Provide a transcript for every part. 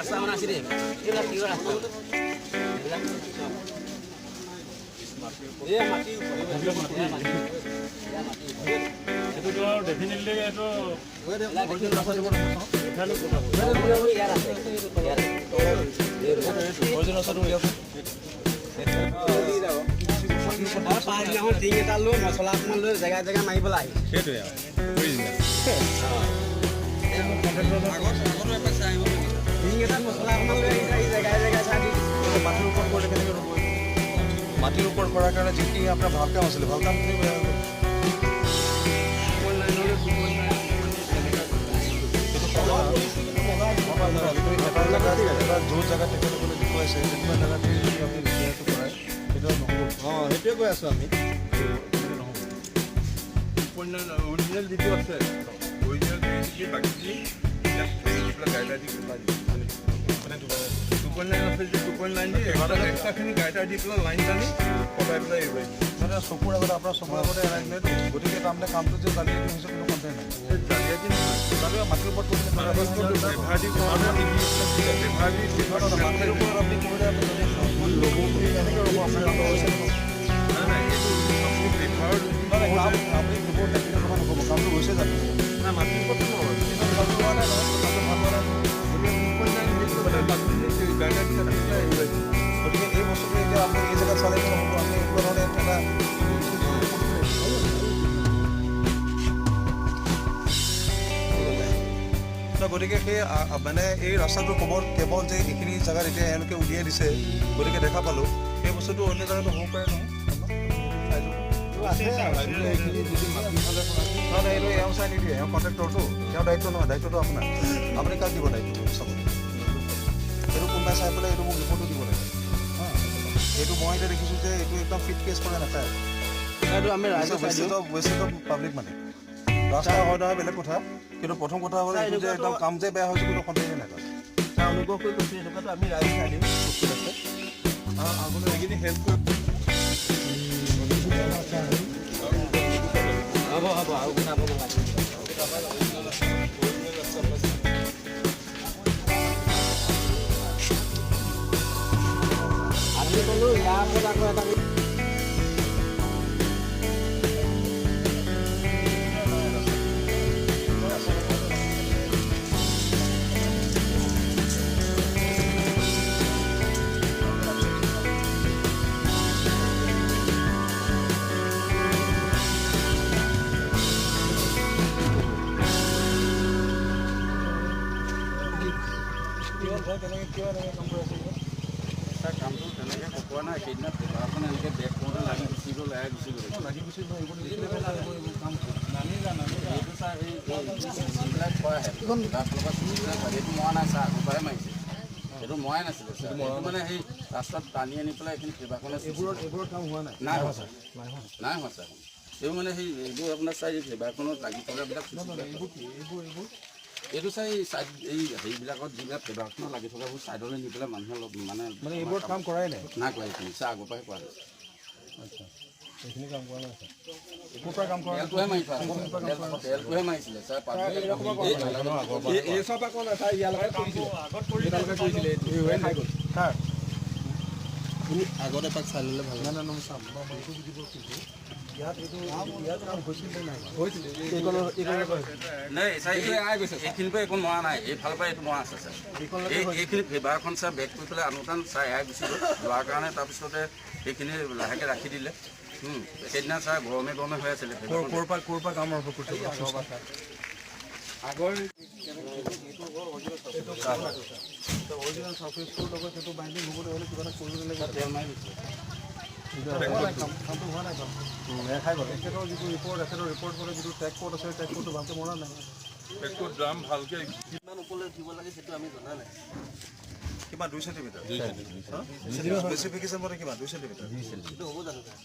ৰাস্তা মানে আছে দেই, এইবিলাক কিহৰ ৰাস্তা? এইবিলাক মাটি। এইটোতো আৰু ডেফিনেটলি এইটো ইয়াত আছে। অৰিজিনেল ৰাস্তাটো উলিয়াওক। পাছদিনাখন টিং এটা লৈ, মছলা অকণমান লৈ জেগাই জেগাই মাৰিবলৈ আহিছে। সেইটোৱে আৰু অৰিজিনেল। টিং এটাত মছলা অকণমান লৈ আহিছে, আহি জেগাই জেগাই চাই দিছে। মাটিৰ ওপৰত কৰিলে কেনেকৈ হ'ব? মাটিৰ ওপৰত কৰাৰ কাৰণে যিখিনি আপোনাৰ ভাল কাম আছিলে, ভাল কামখিনি বেয়া হৈ গ'ল। সেইটো কিন্তু এটা জেগাত, এটা য'ত জেগাত তেখেতসকলে দেখুৱাইছে, তেনেকুৱা জেগাতে যদি আপুনি ৰিপেয়াৰটো কৰায়, সেইটো নহ'ব। অঁ, সেইটোৱে কৈ আছোঁ আমি। তেনেকৈ নহ'ব। অৰিজিনেল যিটো আছে, অৰিজিনেল যিখিনি, বাকীখিনি ইয়াত দি পেলাই গাইডাৰ দি কটাই দিছে। মানে 2.9 আছে যে, 2.9 দি এক্সট্ৰাখিনি গাইডাৰ দি পেলাই, লাইন টানি কটাই পেলাই এৰুৱাই দিছে। মানে চকুৰ আগতে, আপোনাৰ চকুৰ আগতে এৰাই দিলেতো। গতিকে তাৰমানে কামটো যে জালিয়াতি হৈছে, কোনো সন্দেহ নাই। জালিয়াতি নহয়। তথাপিও মাটিৰ ওপৰত কৰিলে পেভাৰ দি কৰোঁতে, পেভাৰ দি মাটিৰ ওপৰত আপুনি কৰিলে, আপুনি যদি ল'ব, কেনেকৈ ৰ'ব? আপোনাৰ কামটো হৈছে নহয়। নাই নাই, এইটো আপুনি পেভাৰৰ নহয়, কাম আপুনি ৰিপৰ্ট টেকনিকেল কথা নক'ব। কামটো হৈছে জানো? নাই, মাটিৰ ওপৰতো নহয়। কিন্তু কামটো হোৱা নাই নহয়, কামটো ভাল হোৱা নাই। গতিকে 2.9 হেৰি কৰি পেলাই বাকীখিনি গাইডাৰ দি কাটি পেলাই এৰুৱাই দিছে। গতিকে এই বস্তুটো এতিয়া আপুনি এই জেগাত চালে নহ'ব। আপুনি এনেকুৱা ধৰণে এটা গতিকে সেই মানে এই ৰাস্তাটো ক'ব কেৱল যে এইখিনি জেগাত এতিয়া এওঁলোকে উলিয়াই দিছে, গতিকে দেখা পালোঁ। এই বস্তুটো অন্য জেগাতো হ'ব পাৰে নহয়। নহয় নহয়, এইটো এওঁ চাই নিদিয়ে। এওঁ কণ্ট্ৰেক্টৰটো, তেওঁৰ দায়িত্ব নহয়, দায়িত্বটো আপোনাৰ। আপুনি কাক দিব দায়িত্বটো চাবলৈ? এইটো কোনোবাই চাই পেলাই এইটো মোক ৰিপৰ্টটো দিব লাগে। হা, এইটো মই এতিয়া দেখিছোঁ যে এইটো একদম ফিট কেছ কৰা নাখায়। এইটো আমি ৰাইজে চাই দিওঁ। ৱেষ্টেজ অফ পাব্লিক মানে ৰাস্তা হয় নহয় বেলেগ কথা, কিন্তু প্ৰথম কথা হ'ল এইটো যে একদম কাম যে বেয়া হৈছে, কোনো সন্দেহে নাই তাত। ছাৰ, অনুগ্ৰহ কৰি কৈছোঁ, এনেকুৱাটো আমি ৰাইজে চাই দিওঁ। বস্তু আছে। সেইখিনি হেল্প কৰি হ'ব হ'ব, আৰু বনাব নালাগে। আমি ক'লো ইয়াৰ ওপৰত আকৌ এটা কিয় হয়, কেনেকৈ, কিয় এনেকৈ কাম কৰি আছে? ছাৰ, কামটো তেনেকৈ কোৱা নাই। সেইদিনা পেপাৰখন এনেকৈ বেক কৰোঁতে লাগি গুচি গ'ল, এৰাই গুচি গ'ল। লাগি গুচি গ'ল, এইবোৰ দেখিলে গম পাই এইবোৰ কাম। এইটো ছাৰ, এই চিচিবিলাক থোৱাহে, তাৰ ফালৰ পৰা চিচিবিলাক থোৱা। এইটো মৰা নাই ছাৰ, আগৰ পৰাই মাৰিছে। সেইটো মৰাই নাছিলে ছাৰ। এইটো মানে সেই ৰাস্তাত টানি আনি পেলাই এইখিনি পেপাৰখনে এইবোৰত কাম হোৱা নাই? নাই হোৱা ছাৰ, নাই হোৱা ছাৰ। এইবোৰ মানে সেই এইবোৰ আপোনাৰ ছাৰ, এই পেপাৰখনত লাগি থকাবিলাক চিচিবিলাক। এইবোৰ কি? এইবোৰ? এইটো ছাৰ, এই চাইড, এই হেৰিবিলাকত যিবিলাক পেপাৰখনত লাগি থকাবোৰ ছাইডলৈ নি পেলাই মানুহে অলপ মানে মানে এইবোৰত কাম কৰাই নাই? নাই কৰা। এইখিনি ছাৰ, আগৰ পৰাই কৰা হৈছে। আচ্ছা, এইখিনি কাম কৰা নাই ছাৰ? ক'ৰ পৰা কাম কৰা নাই? তেলটোহে মাৰি থোৱা আছে। তেলটোহে মাৰিছিলে ছাৰ। এই চব আকৌ ছাৰ, ইয়ালৈকে কৰিছিলে, ইয়ালৈকে কৰিছিলে, এইটো খাই গ'ল। ছাৰ। আপুনি আগতে এপাক চাই ল'লে ভাল। নাই নাই, মই চাম। মই এইটো বুজিব, কিন্তু ইয়াত এইটো ইয়াত কাম হৈছিল নে নাই? হৈছিলে, এইকণৰ এইকণৰ নাই ছাৰ, এইখিনিৰ পৰা একো মৰা নাই, এইফালৰ পৰা এইটো মৰা আছে ছাৰ। এইখিনি ফেভাৰখন ছাৰ, বেক কৰি পেলাই আনোতান ছাৰ এৰাই গুচি গ'ল। যোৱাৰ কাৰণে তাৰপিছতে সেইখিনি লাহেকৈ ৰাখি দিলে। সেইদিনা ছাৰ গৰমে গৰমে হৈ আছিলে। ক'ৰ পৰা কাম আৰম্ভ কৰিছে? আগৰ অৰিজিনেল চাৰ্ফেচটোৰ লগত সেইটো বাইণ্ডিং হ'বলৈ হ'লে কিবা এটা কৰিব লাগিব। তেল মাৰি দিছে। কামটো হোৱা নাই। কামটো খাই গ'ল। এখেতৰ যিটো ৰিপৰ্ট, এখেতৰ ৰিপৰ্ট মতে যিটো টেক ক'ড আছে, টেক ক'ডটো ভালকৈ মৰা নাই। একো ড্ৰাম ভালকৈ কিমান ওপৰলৈ উঠিব লাগে, সেইটো আমি জনা নাই। কিমান, 2 চেণ্টিমিটাৰ? স্পেচিফিকেশ্যন মতে কিমান, 2 চেণ্টিমিটাৰ? সেইটো হ'ব জানো ছাৰ?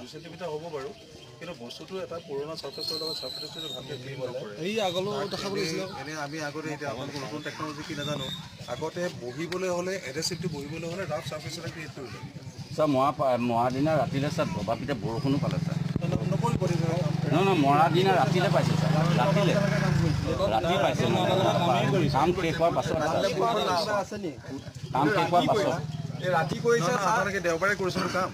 2 চেণ্টিমিটাৰ হ'ব বাৰু, কিন্তু বস্তুটো এটা পুৰণা চাৰ্ফেচৰ লগত চাৰ্ফেচটো ভালকৈ ক্লিন নকৰে। এই আগলৈও দেখাব লাগিছিলে। এনেই আমি আগতে, এতিয়া আপোনালোকৰ নতুন টেকন'লজি কি নাজানো, আগতে বহিবলৈ হ'লে, এডেচিভটো বহিবলৈ হ'লে ৰাফ চাৰ্ফেচ এটা ক্ৰিয়েট কৰি লয়। ছাৰ, মৰা মৰা দিনা ৰাতিলৈ ছাৰ, দবা পিটা বৰষুণো পালে ছাৰ। নকৰিব। নহয় নহয়, মৰা দিনা ৰাতিলে পাইছে ছাৰ, ৰাতিলে ৰাতি পাইছে মানে। কাম শেষ হোৱাৰ পাছত ছাৰ। কাম শেষ হোৱাৰ পাছত। এই ৰাতি কৰিছে ছাৰ। আপোনালোকে দেওবাৰে কৰিছে কাম?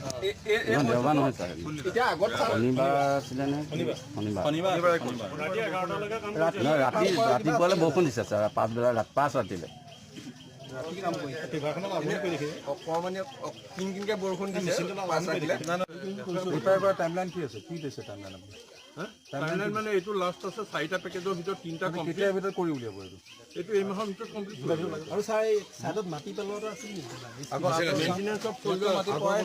নহয়, দেওবাৰ নহয় ছাৰ। এতিয়া আগত ছাৰ শনিবাৰ আছিলে নে শনিবাৰ? শনিবাৰে কৰিছে। ৰাতি 11টালৈকে কাম কৰিছে। নহয়, ৰাতি ৰাতিপুৱালৈ বৰষুণ দিছে ছাৰ, পাছবেলা 5 ৰাতিলে। অকণমানি কিন কিনকে বৰষুণ দিছে 5 ৰাতিলে। ৰিপেয়াৰ কৰা টাইমলাইন কি আছে? কি দিছে টাইমলাইন আপুনি? টাইমলাইন মানে এইটো লাষ্ট আছে, চাৰিটা পেকেজৰ ভিতৰত তিনিটা কমপ্লিট। কেতিয়াৰ ভিতৰত কৰি উলিয়াব এইটো? এইটো এই মাহৰ ভিতৰত কমপ্লিট। আৰু ছাৰ, এই ছাইডত মাটি পেলোৱা এটা আছিল নেকি? মেইনটেনেঞ্চ অফ মাটি পৰাই।